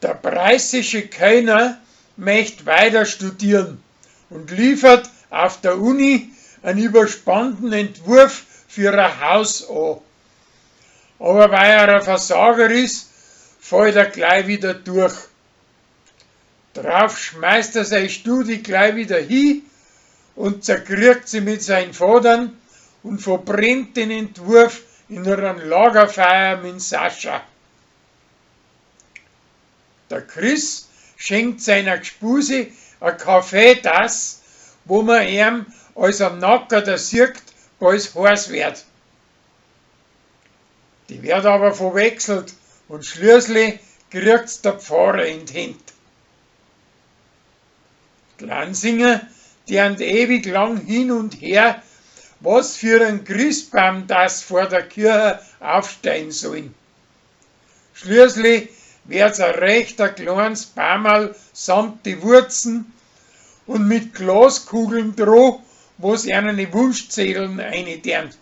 Der preußische Kellner möcht weiter studieren und liefert auf der Uni einen überspannten Entwurf für ein Haus an. Aber weil er ein Versager ist, fällt er gleich wieder durch. Drauf schmeißt er seine Studie gleich wieder hin und zerkriegt sie mit seinen Vatern und verbrennt den Entwurf in einem Lagerfeuer mit Sascha. Der Chris schenkt seiner Gspuse a Kaffeetass, wo man ihm als am Nacker sieht, bald heiß wird. Die wird aber verwechselt und schließlich kriegt's der Pfarrer in die Händ. Die Lansinger dernt ewig lang hin und her, was für ein Christbaum das vor der Kirche aufsteigen sollen. Schließlich wird's ein rechter kleines Baumerl samt die Wurzen und mit Glaskugeln droh, wo's ihnen die Wunschzetteln einiternt.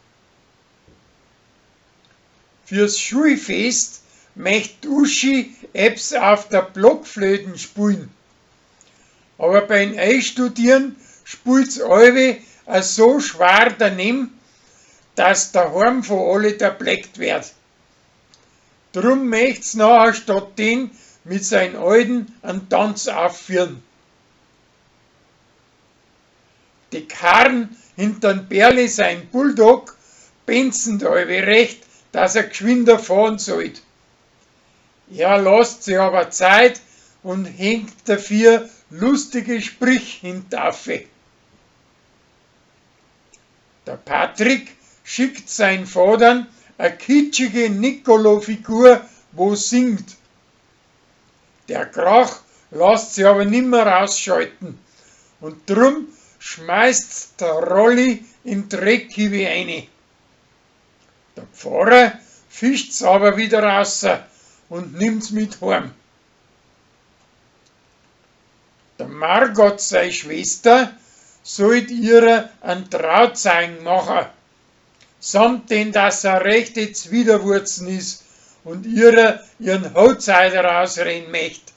Fürs Schulfest möcht Uschi ebbs auf der Blockflöten spulen. Aber beim Einstudieren spult's allwe a so schwer daneben, dass daheim von alle derbleckt wird. Drum möcht's nachher statt den mit seinen Alten einen Tanz aufführen. Die Karren hintern Berli sein Bulldog benzen allwe recht, dass er geschwinder fahren sollt. Er lasst sich aber Zeit und hängt dafür lustige Sprüch hintaffe. Der Patrick schickt sein Vatern a kitschige Nicolo-Figur, wo singt. Der Krach lasst sich aber nimmer ausschalten und drum schmeißt's der Rolli in Dreckhiebe eine. Der Pfarrer fischt's aber wieder raus und nimmt's mit heim. Der Margot sei Schwester sollt ihrer einen Trauzeugen machen, samt den, dass er rechte Zwiderwurzen ist und ihrer ihren Hochzeiter ausreden möcht.